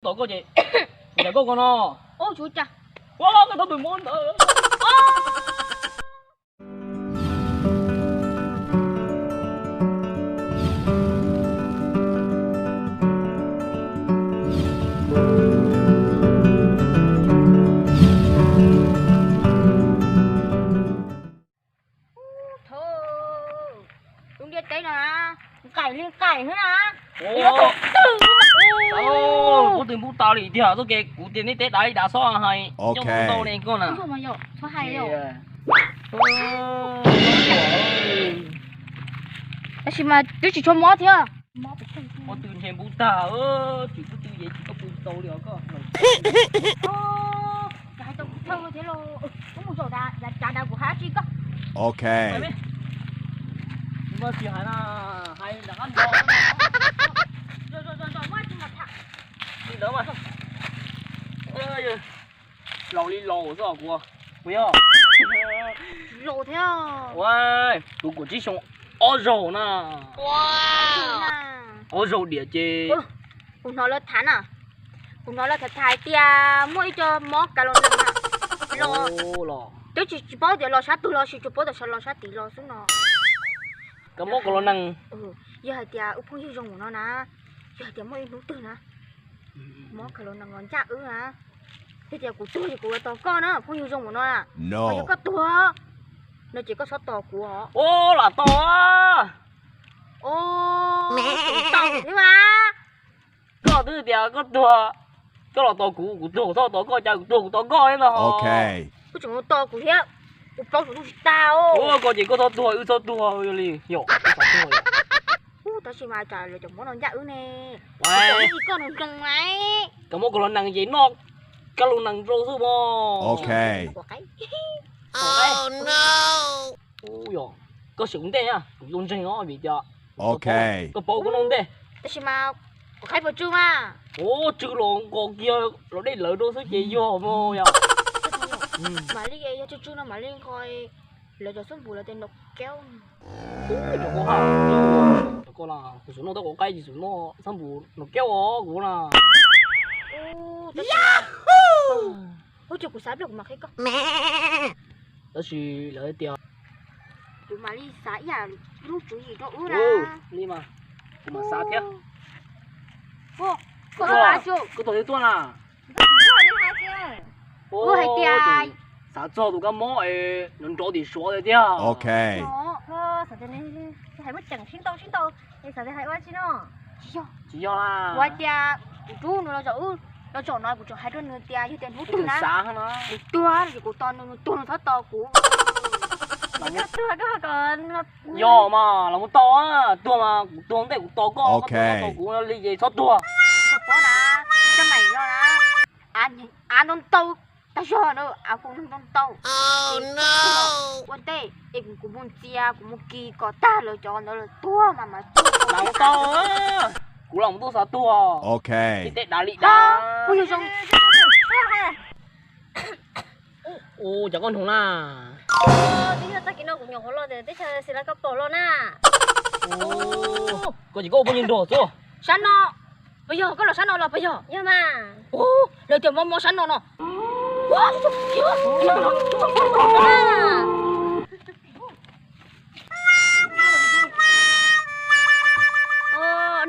Tau koj ces, ua cas koj ko no? Ua, koj tau tus mob ntawd. Thov, lub ntiaj teb no na, nqaim li nqaim xwb na. Ua, kuv twb npub tau li tiag, txoj kev kuv tias nej teb dav li dav xob hais, coj mus ntau li koj na. Tab sis mas twb tsis tshua mob thiab. Mob twb ntshe npub tag, tsis twb twb yev tsis tau pw tau li os koj. Ces hais tau kuv thawj thiab lauj, wb mus zaum dav, yav tsav dav kuv hais dab tsi koj. Ok. Tsis muaj tsis hais na, hais nram qab nrov. Zom zom zom zom muab tsis mus tham. Li ntawd mas. Laus li laus xwb os kuv. Puas yog? Laus thiab. Ua, kuv kuv tsib xyoo ob zaug na. Ob zaug diam ces. Kuv hnov lawv tham na, kuv hnov lawv tham tham hais tias muaj ib co mob kav los nees na. Los, twb tsis tsis paub tias los sab twg los, tsis tsuas paub tias los sab tid los xwb no. Koj mob kav los nees. Yog hais tias wb phooj ywg zoo no na, yog hais tias muaj ib hnub twg na, mob kav los nees los ncaj wb na, yog tias kuv tuag ces kuv yuav tos koj na, phooj ywg zoo no na. Yog koj tuag no ces koj txhob tos kuv os. Ua, lam tos. Tos thiab mas. Koj twb tias koj tuag, koj los tos kuv, kuv tuag kuv txhob tos koj, cas kuv tuag kuv tos koj thiab no. Koj tseem tos kuv thiab, kuv plaub tsuas tuj tsis tag. Ua, koj ces koj txhob tuag wb txhob tuag li yom. Tab sis mas cas lawv cov mob no ncaj wb ne. Koj no nkees mas. Koj mob kav los nees ces noj kav los nees rau xwb mog. Ua, koj sim kuv ntej na, kuv yuav ntseeg os vim tias koj paub koj noj ntej. Tab sis mas kuv qhaib puas tsw mas. Ua, tsw los nqos kiag los dej lawv rau xwb ces yog mog yom. Mam li yog tsw tsw no mam li nqos lawv cov xab npum lawv tias nrov kiaub. Cov koj ha, cov koj na, kuv xub noj tab kuv qaib tsis xub noj xab npum nrov kiaub os kuv na. Tab sis, ua cas kuv xav pliag kuv mam qhia koj. Tab sis lawv tias kuv mam li xav ib yam lub tswv yim rau wb na. Li mas, kuv mam xav thiab. Koj tuaj na. Kuv hais tias xav txog tus kab mob es nrov nrov tim Suav tiag. Ok. Hais muaj ceem sib ntaus sib ntaus, xav tias hais ua tsi no. Tsis yog, tsis yog. Kuv hais tias kuv rub nws los zaum, los zaum no kuv tseem hais rau nws tias yog tias hnub twg na nws tuag no ces kuv tos nws, nws tuag nws txhob tos kuv. Yog mas los mus tau, tuag mas kuv tuag ntej kuv tos koj, koj tuag txhob tos kuv li ces txhob tuag. Koj paub na, coj maim no na, av ntau ntau, tag zog na, av kuv ntau ntau. Ua ntej es kuv mus ntxias, kuv mus kis kom tag lawv cov ntawd lawm tuag mas mas tuag. Los mus tau, kuv los mus tuaj xav tuag. Ok. Tej dav li dav. Kuv yog zoo. Ua cas koj nug na? Twb yog tag kis no kuv nyuam qhuav los teb chaws Sri Lanka pom los na. Koj ces koj ua phooj ywg nrog xwb. Sab no, puas yog koj los sab no los puas yog? Yog mas. Lawv tias mob mob sab no no.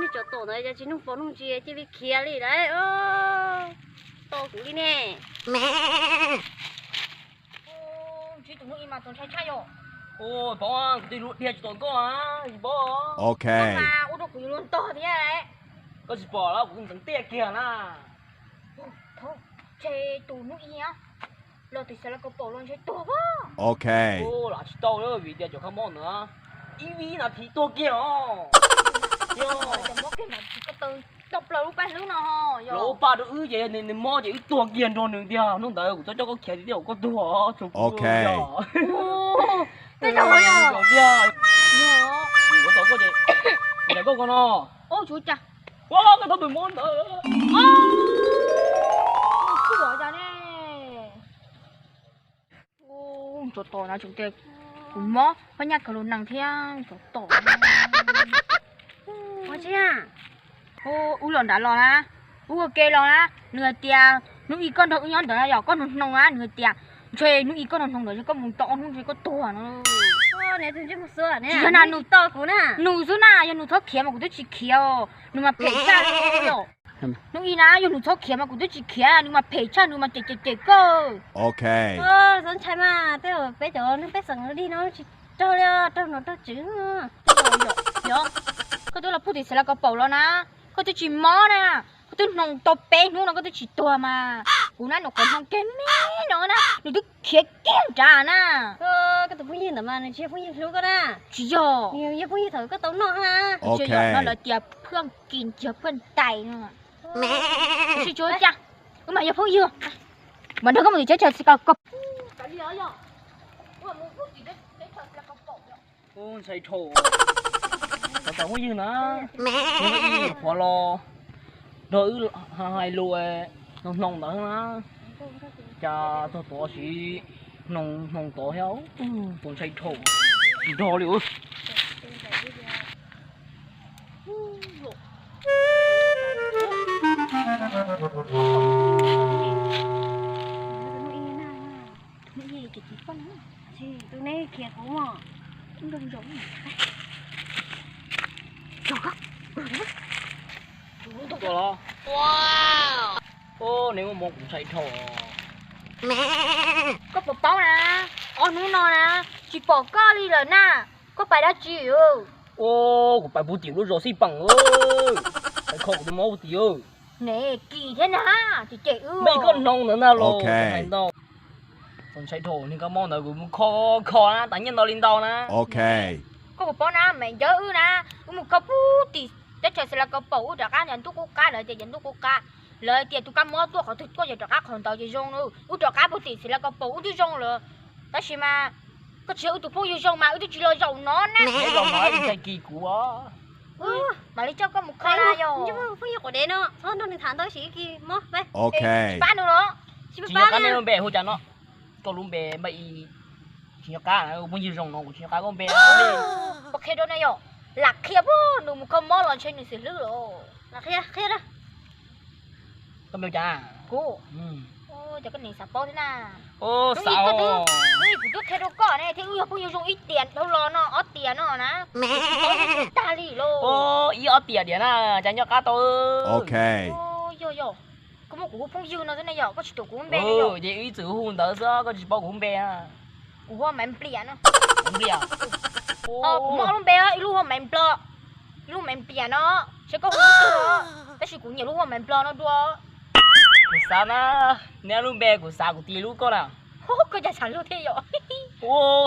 Nej cov tom ntawd tsis nug pom nug ntsis cia li khiav li lauj. Tos kuv li ne. Ntsib tus hnub ib mas txaus ntshai tshaj yom. Paub, kuv twb lub dhia tsis tom koj, tsis paub. Ok. Ua rau kuv yuav luag ntog thiab. Koj tsis pom los kuv ntxeev tiaj kiag na. Ntshe tus hnub ib los tim Xas Las Kaus Paum los ntshe tuag pab. Ok. Lam tsis tau vim tias cov kab mob ntawd ib vib nas this tuag kiag os. Cov mob kiag mas tsis ko taw tau plaws lub paj hlwb no. Los ua paj rau wb ces nws mob ces wb tuag kiag nrog nws tiag. Hnub ntawd kuv txhob coj koj khiav tiag tiag, koj tuag txog kuv. Ok. Tej zaum tiag. Kuv tos koj ces, ua cas koj ko no? Ua, koj tau tus mob ntawd. Tsov tom na, tsov tias kuv mob phab nyaj kawg los nees thiab tsov tom. Ua tsi na? Wb los nrad los na. Kuv ua ke los na, nws hais tias hnub ib koj nrog wb nyob ntawd na yom, koj hnoos hnoos na, nws hais tias ntshe hnub ib koj hnoos hnoos ntawd ntshe koj mus tau ob hnub ntshe koj tuag no. Tsis yog na, nws xwb na, yog nws txhob khiav mas kuv twb tsis khiav os, nws mas phem tshaj yom. Hnub ib na, yog nws txhob khiav mas kuv twb tsis khiav, nws mas phem tshaj, nws mas cem cem cem koj. Txhob ntshai mas, tej zaum peb cov neeg pej xeem dig no tsis raug li, raug nom raug tswv. Koj twb los pub tim Xeev Las Kos Paum los na, koj twb tsis mob na, koj twb hnoos tau peb hnub no koj twb tsis tuag mas. Kuv na, nws qhov hnoos kiag me no na, nws twb khiav kiag nrad na. Koj tus phooj ywg ntawd mas nws tsis yog phooj ywg hlub koj na. Tsis yog, nws yog phooj ywg thaum koj tau noj na. Tsis yog, no lawv tias phwj kis yog phwj tais no. Sib tsuav cas, wb mas yog phooj ywg. Mas nrog koj mus tim teb chaws Xeev Las Kos Paum. Ntshai dhau, tus phooj ywg na, qhuav los nrog wb hais lus hnoos hnoos ntawd na, cas txog tod siv hnoos hnoos tod thiab, tus ntshai dhau, tsis nrog li. Tus nej khiav kuv os. Neb muaj mob kuv ntshai dhau. Koj puas paub na, ob hnub no na, tsis pom koj li lawm na, koj pais dab tsi? Kuv pais puag tim lub zos Xij Peem, pais kho kuv tus mob puag tim. Neb kim thiab na, cem cem wb. Koj hnoos ntawd ntag los hais ntau. Txaus ntshai dhau, niag kab mob ntawd kuv mus kho kho na, tas nyiaj ntau li ntau na. Koj puas paub na, Maiv Ncawb wb na, wb mus kho puag tim teb chaws Xeev Las Kos Paum, wb rov qab yav ntuj qub qab, lawv tias yav ntuj qub qab, lawv tias tus kab mob tuaj qhov twg tuaj ces rov qab qhov ntawd ces zoo na. Wb rov qab puag tim Xeev Las Kos Paum wb twb zoo lawm, tab sis mas koj tsis yog wb tus phooj ywg zoo mas wb twb tsis los zaum no na. Zaum no ntshai kis kuv. Mam li coj koj mus kho na yom. Phooj ywg quav dev no txhob nrog nws tham ntau, sim ib kis mob. Tsis pab nws los? Tsis nco qab neb lub npe hu cas no. Koj lub npe npaj i, tsis nco qab, phooj ywg zoo no kuv tsis nco qab koj npe. Puas qhia rau na yom? Lam qhia puag nws mus kho mob los ntshe nws xwm hlwb los. Lam qhia, qhia rau. Koj npe hu cas? Kuv, cas koj niam xav paub thiab na. Hnub ib kuv twb qhia rau koj ne, thiab wb yog phooj ywg zoo ib tiam dhau los no, ob tiam no na. Tsis paub tag li los. Ib ob tiam tiam na, cas nco qab tau. Yog yog, koj muab kuv hu phooj ywg no xwb ne yom, koj tsis tuam kuv lub npe ne yom. Ces wb ib txwm hu ntawd xwb, koj tsis paub kuv lub npe. Kuv hu ua Maiv Npliam no. Kuv mob lub npe, ib lub hu ua Maiv Nplog, ib lub Maiv Npliam no, seb koj hu lub twg, tab sis kuv nyiam lub hu ua Maiv Nplog no dua. Kuv xav na, neb lub npe kuv xav kuv tis lub koj na. Koj cas xav luag thiab yom?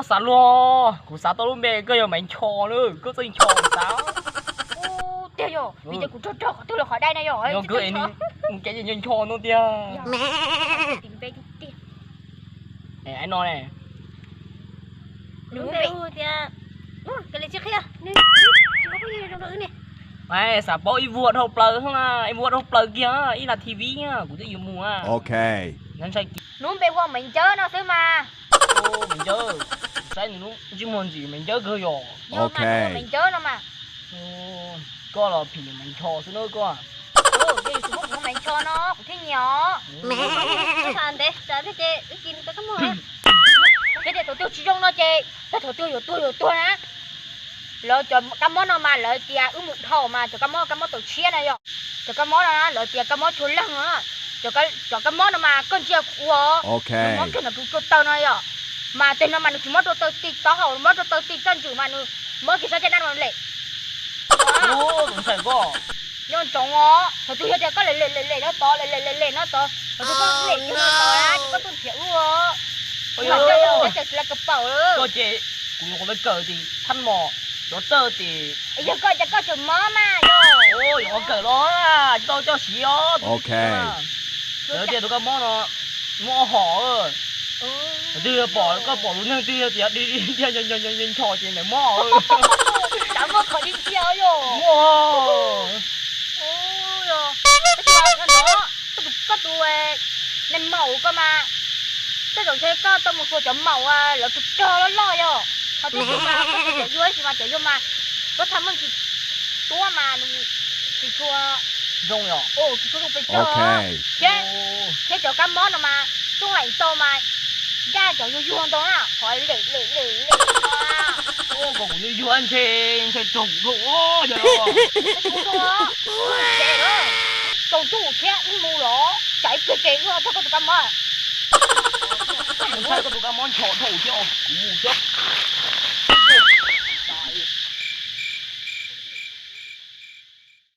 Xav luag, kuv xav tau lub npe koj yog Maiv Ncho na, koj txawj ncho kuv xav. Tiag yom, vim tias kuv rog rog qhov twg los qhov dai na yom. Yog koj es nws mus kev ncho ncho no tiag. Tis npe tiag tiag. Aib no ne, nws hu tias, koj li tsis qhia, nws tsis muaj phooj ywg zoo rau wb ne. Xav paub ib vuag dhau plaws xwb na, ib vuag dhau plaws kiag, ib nas thi viv kuv twb yuav mus. Nws lub npe hu ua Maiv Ncawb no xwb mas. Maiv Ncawb, saib nws lub ntsej muag ntxim Maiv Ncawb kawg yom. Maiv Ncawb no mas. Koj los phim Maiv Ncho xwb na koj. Ces yus tsis muab kuv Maiv Ncho no kuv thiaj nyiam os. Ntev tsam thiaj ces wb kis koj muag. Ces tias thaum twg tsis zoo no ces thaum twg yuav tuag yuav tuag na. Lawv cov kab mob no mas lawv tias wb mus dhau mas cov kab mob, kab mob taum tshiab na yom. Cov kab mob no lawv tias kab mob tshua leeg. Cov kab mob no mas koj ntsia kuv ua, nws mob kiag ntawm kuv rau taw no yom. Mas tej no mas nws tsis mob rau taw ti taub hau, nws mob rau taw ti txaj ntswg mas nws mob kiag sab caj dab no lem. Nco ntsoov os, thaum twg yog tias koj lem lem lem lem no tod, lem lem lem lem no tod, thaum twg koj lem kiag no tod na ces koj tuaj nrhiav wb os. Kuv los coj koj mus teb chaws Xeev Las Kos Paum lawm. Koj ces kuv yuav qhuav kawm tim thab mos, yuav txawj tim. Yog koj ces koj tseem mob mas yog. Yuav qhuav kawm los tsis tau coj siv os. Lawv tias tus kab mob no muaj ob hom. Twg pom, koj pom tus neeg twg tias dig dig ncho ncho ces ntawd mob. Muaj. Koj tus, koj tus neeg maum koj mas, tej zaum ntshe koj tau mus xyuas cov maum lawv tus rog loj loj yog. Ho tej zaum mas koj xyuas cov yug tab sis mas cov yug mas koj txhaj muaj ntsis tuab mas tsis tshua Zoo li os. Tus tub tus pes tsawg. Thiab, thiab cov kab mob no mas tub leej tau mas daj cov yuag yuag ntau na, qhov lem lem lem lem no. Ua kom kuv yuag yuag ntshe, ntshe raug kuv dhau os yog. Kuv zoo os. Ces tsaus ntuj thiab wb mus los tsam ib pliag ces wb ho raug koj tus kab mob. Ntshai koj tus kab mob nchos dhau thiab os, kuv mus xwb.